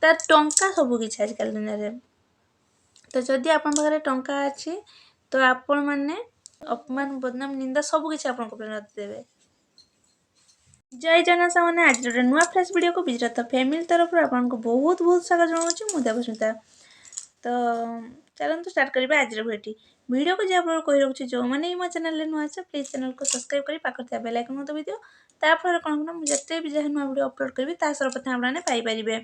ତାର ଟଙ୍କା ସବୁ କିଛି ଆଜିକାଲି ଦୁନିଆରେ। ତ ଯଦି ଆପଣଙ୍କ ପାଖରେ ଟଙ୍କା ଅଛି, ତ ଆପଣମାନେ ଅପମାନ, ବଦନାମ, ନିନ୍ଦା ସବୁ କିଛି ଆପଣଙ୍କ ଉପରେ ଲଦି ଦେବେ। ଜୟ ଜଗନ୍ନାଥ ସାଙ୍ଗମାନେ, ଆଜିର ଗୋଟେ ନୂଆ ଫ୍ରେଶ୍ ଭିଡ଼ିଓକୁ ବିଜରଥ ଫ୍ୟାମିଲି ତରଫରୁ ଆପଣଙ୍କୁ ବହୁତ ବହୁତ ସ୍ୱାଗତ ଜଣାଉଛି। ମୁଁ ଦେବସ୍ମିତା। ତ ଚାଲନ୍ତୁ ଷ୍ଟାର୍ଟ କରିବା ଆଜିର ଭିଡ଼ିଓଟି। ଭିଡ଼ିଓକୁ ଯିବା ପୂର୍ବରୁ କହି ରଖୁଛି, ଯେଉଁମାନେ ବି ମୋ ଚ୍ୟାନେଲରେ ନୂଆ ଅଛ, ପ୍ଲିଜ୍ ଚ୍ୟାନେଲକୁ ସବସ୍କ୍ରାଇବ୍ କରି ପାଖରେ ଥିବା ବେଲ୍ ଆଇକନ୍ ଦବାଇ ଦିଅ। ତା ଫଳରେ କ'ଣ ହେବ ନା, ମୁଁ ଯେତେ ବି ଯାହା ନୂଆ ଭିଡ଼ିଓ ଅପଲୋଡ଼ କରିବି, ତାହା ସର୍ବପ୍ରଥମେ ଆପଣମାନେ ପାଇପାରିବେ।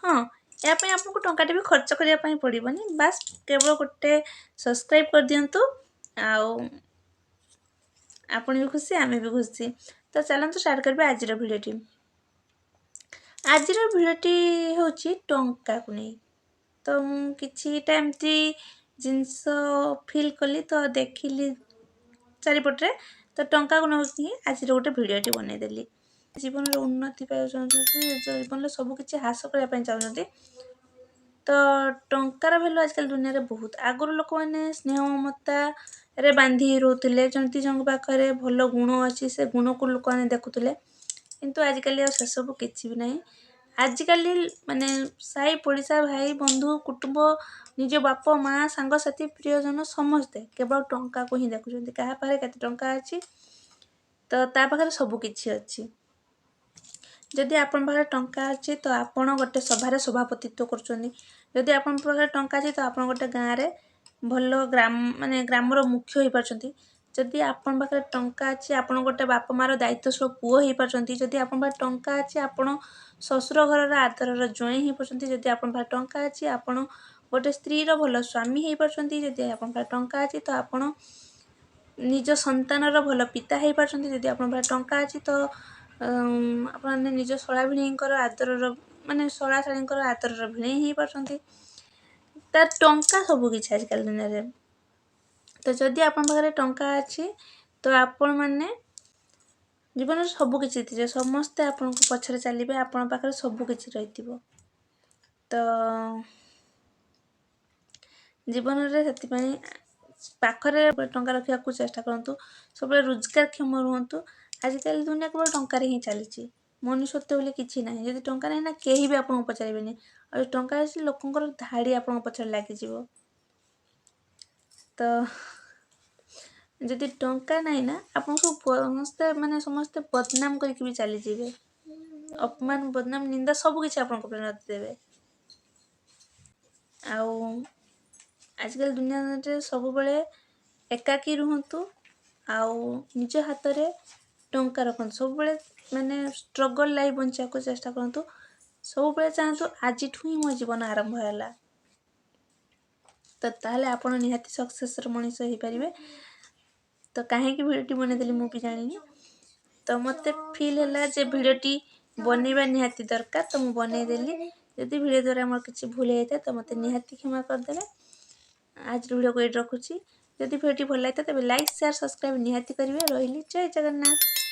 ହଁ, ଏହା ପାଇଁ ଆପଣଙ୍କୁ ଟଙ୍କାଟେ ବି ଖର୍ଚ୍ଚ କରିବା ପାଇଁ ପଡ଼ିବନି। ବାସ୍, କେବଳ ଗୋଟେ ସବସ୍କ୍ରାଇବ୍ କରିଦିଅନ୍ତୁ ଆଉ ଆପଣ ବି ଖୁସି, ଆମେ ବି ଖୁସି। ତ ଚାଲନ୍ତୁ ଷ୍ଟାର୍ଟ କରିବା ଆଜିର ଭିଡ଼ିଓଟି। ଆଜିର ଭିଡ଼ିଓଟି ହେଉଛି ଟଙ୍କାକୁ ନେଇ। ତ ମୁଁ କିଛିଟା ଏମିତି ଜିନିଷ ଫିଲ୍ କଲି, ତ ଦେଖିଲି ଚାରିପଟରେ, ତ ଟଙ୍କାକୁ ନେଇକି ଆଜିର ଗୋଟେ ଭିଡ଼ିଓଟି ବନେଇଦେଲି। ଜୀବନରେ ଉନ୍ନତି ପାଇବାକୁ ଚାହୁଁଛନ୍ତି, ଜୀବନରେ ସବୁ କିଛି ହାସଲ କରିବା ପାଇଁ ଚାହୁଁଛନ୍ତି, ତ ଟଙ୍କାର ଭ୍ୟାଲୁ ଆଜିକାଲି ଦୁନିଆରେ ବହୁତ। ଆଗରୁ ଲୋକମାନେ ସ୍ନେହ ମମତାରେ ବାନ୍ଧି ହେଇ ରହୁଥିଲେ। ଯେମିତି ଜଣଙ୍କ ପାଖରେ ଭଲ ଗୁଣ ଅଛି, ସେ ଗୁଣକୁ ଲୋକମାନେ ଦେଖୁଥିଲେ। କିନ୍ତୁ ଆଜିକାଲି ଆଉ ସେସବୁ କିଛି ବି ନାହିଁ। ଆଜିକାଲି ମାନେ ସାହି ପଡ଼ିଶା, ଭାଇ, ବନ୍ଧୁ, କୁଟୁମ୍ବ, ନିଜ ବାପ ମା, ସାଙ୍ଗସାଥି, ପ୍ରିୟଜନ ସମସ୍ତେ କେବଳ ଟଙ୍କାକୁ ହିଁ ଦେଖୁଛନ୍ତି। କାହା ପାଖରେ କେତେ ଟଙ୍କା ଅଛି, ତ ତା ପାଖରେ ସବୁ କିଛି ଅଛି। ଯଦି ଆପଣଙ୍କ ପାଖରେ ଟଙ୍କା ଅଛି, ତ ଆପଣ ଗୋଟେ ସଭାରେ ସଭାପତିତ୍ୱ କରୁଛନ୍ତି। ଯଦି ଆପଣଙ୍କ ପାଖରେ ଟଙ୍କା ଅଛି, ତ ଆପଣ ଗୋଟେ ଗାଁରେ ଭଲ ଗ୍ରାମ ମାନେ ଗ୍ରାମର ମୁଖ୍ୟ ହେଇପାରୁଛନ୍ତି। ଯଦି ଆପଣଙ୍କ ପାଖରେ ଟଙ୍କା ଅଛି, ଆପଣ ଗୋଟେ ବାପା ମାଆର ଦାୟିତ୍ୱଶୀଳ ପୁଅ ହେଇପାରୁଛନ୍ତି। ଯଦି ଆପଣଙ୍କ ପାଖରେ ଟଙ୍କା ଅଛି, ଆପଣ ଶ୍ୱଶୁର ଘରର ଆଦରର ଜ୍ୱାଇଁ ହେଇପାରୁଛନ୍ତି। ଯଦି ଆପଣଙ୍କ ପାଖରେ ଟଙ୍କା ଅଛି, ଆପଣ ଗୋଟେ ସ୍ତ୍ରୀର ଭଲ ସ୍ୱାମୀ ହେଇପାରୁଛନ୍ତି। ଯଦି ଆପଣଙ୍କ ପାଖରେ ଟଙ୍କା ଅଛି, ତ ଆପଣ ନିଜ ସନ୍ତାନର ଭଲ ପିତା ହେଇପାରୁଛନ୍ତି। ଯଦି ଆପଣଙ୍କ ପାଖରେ ଟଙ୍କା ଅଛି, ତ ଆପଣମାନେ ନିଜ ଶଳା ଭିଣେଇଙ୍କର ଆଦରର ମାନେ ଶଳା ଶାଳୀଙ୍କର ଆଦରର ଭିଣେଇ ହେଇପାରୁଛନ୍ତି। ତାର ଟଙ୍କା ସବୁ କିଛି ଆଜିକାଲି ଦୁନିଆରେ। ତ ଯଦି ଆପଣଙ୍କ ପାଖରେ ଟଙ୍କା ଅଛି, ତ ଆପଣମାନେ ଜୀବନରେ ସବୁ କିଛି ଜିତିଯିବେ। ସମସ୍ତେ ଆପଣଙ୍କ ପଛରେ ଚାଲିବେ, ଆପଣଙ୍କ ପାଖରେ ସବୁ କିଛି ରହିଥିବ। ତ ଜୀବନରେ ସେଥିପାଇଁ ପାଖରେ ଟଙ୍କା ରଖିବାକୁ ଚେଷ୍ଟା କରନ୍ତୁ। ସବୁବେଳେ ରୋଜଗାରକ୍ଷମ ରୁହନ୍ତୁ। ଆଜିକାଲି ଦୁନିଆ କେବଳ ଟଙ୍କାରେ ହିଁ ଚାଲିଛି। ମନୁଷ୍ୟତ୍ୱ ବୋଲି କିଛି ନାହିଁ। ଯଦି ଟଙ୍କା ନାହିଁ ନା, କେହି ବି ଆପଣଙ୍କୁ ପଚାରିବେନି। ଆଉ ଯଦି ଟଙ୍କା ଅଛି, ଲୋକଙ୍କର ଧାଡ଼ି ଆପଣଙ୍କ ପଛରେ ଲାଗିଯିବ। ତ ଯଦି ଟଙ୍କା ନାହିଁ ନା, ଆପଣଙ୍କୁ ସମସ୍ତେ ମାନେ ସମସ୍ତେ ବଦନାମ କରିକି ବି ଚାଲିଯିବେ। ଅପମାନ, ବଦନାମ, ନିନ୍ଦା ସବୁ କିଛି ଆପଣଙ୍କ ଉପରେ ଲଦି ଦେବେ। ଆଉ ଆଜିକାଲି ଦୁନିଆରେ ସବୁବେଳେ ଏକାକୀ ରୁହନ୍ତୁ ଆଉ ନିଜ ହାତରେ ଟଙ୍କା ରଖନ୍ତୁ। ସବୁବେଳେ ମାନେ ଷ୍ଟ୍ରଗଲ୍ ଲାଇଫ୍ ବଞ୍ଚିବାକୁ ଚେଷ୍ଟା କରନ୍ତୁ। ସବୁବେଳେ ଚାହାନ୍ତୁ, ଆଜିଠୁ ହିଁ ମୋ ଜୀବନ ଆରମ୍ଭ ହେଲା। ତ ତାହେଲେ ଆପଣ ନିହାତି ସକ୍ସେସ୍ର ମଣିଷ ହେଇପାରିବେ। ତ କାହିଁକି ଭିଡ଼ିଓଟି ବନେଇଦେଲି, ମୁଁ ବି ଜାଣିନି। ତ ମୋତେ ଫିଲ୍ ହେଲା ଯେ ଭିଡ଼ିଓଟି ବନେଇବା ନିହାତି ଦରକାର, ତ ମୁଁ ବନେଇଦେଲି। ଯଦି ଭିଡ଼ିଓ ଦ୍ୱାରା ମୋର କିଛି ଭୁଲ ହେଇଥାଏ, ତ ମୋତେ ନିହାତି କ୍ଷମା କରିଦେବେ। ଆଜିର ଭିଡ଼ିଓକୁ ଏଇଠି ରଖୁଛି। ଯଦି ଭିଡ଼ିଓଟି ଭଲ ଲାଗିଥାଏ, ତେବେ ଲାଇକ୍, ସେୟାର, ସବସ୍କ୍ରାଇବ୍ ନିହାତି କରିବେ। ରହିଲି, ଜୟ ଜଗନ୍ନାଥ।